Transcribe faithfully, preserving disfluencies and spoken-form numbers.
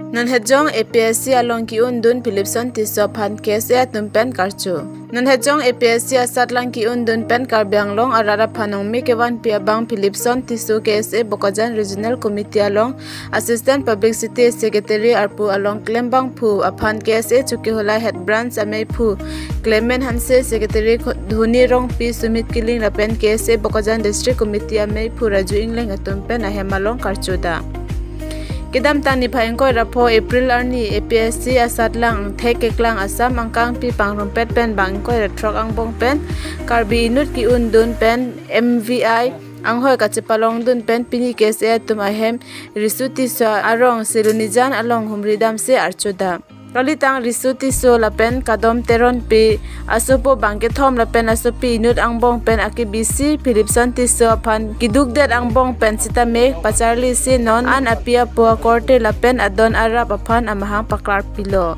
Non Hejong A P S C along ki-un dun Philipson Tisso aphan K S A atum pen karcho. Non Hejong A P S C asatlang ki-un dun pen Karbi Anglong arat aphan ongmi kevanpi abang Philipson Tisso K S A Bokajan Regional Committee along Assistant Publicity Secretary arpu along klembangphu aphan K S A Chokihola Head Branch ameiphu Clement Hanse, Secretary Kho-, Dhoni Rongpi, Sumit Killing lapen K S A Bokajan District Committee ameiphu Raju Engleng atum pen ahem along karcho da. Kedamtang niphai ingkoi ra pho April arni A P S C asatlang thek keklang Assam angkangpi pangrumpet pen bang ingkoi ra throk angbong pen Karbi inut ki-un dun pen M V I anghoi kachepalong dun pen pini K S A atum ahem Risu Tisso arong Silonijan along humri damsi archo da. Kalitang Risu Tisso lapen Kadom Teronpi asopo bang kethom lapen asopi inut angbong pen akebisi Philipson Tisso aphan keduk det angbong pen sitame pacharlisi non an api apo akorte lapen adon arap aphan amahang paklarpilo.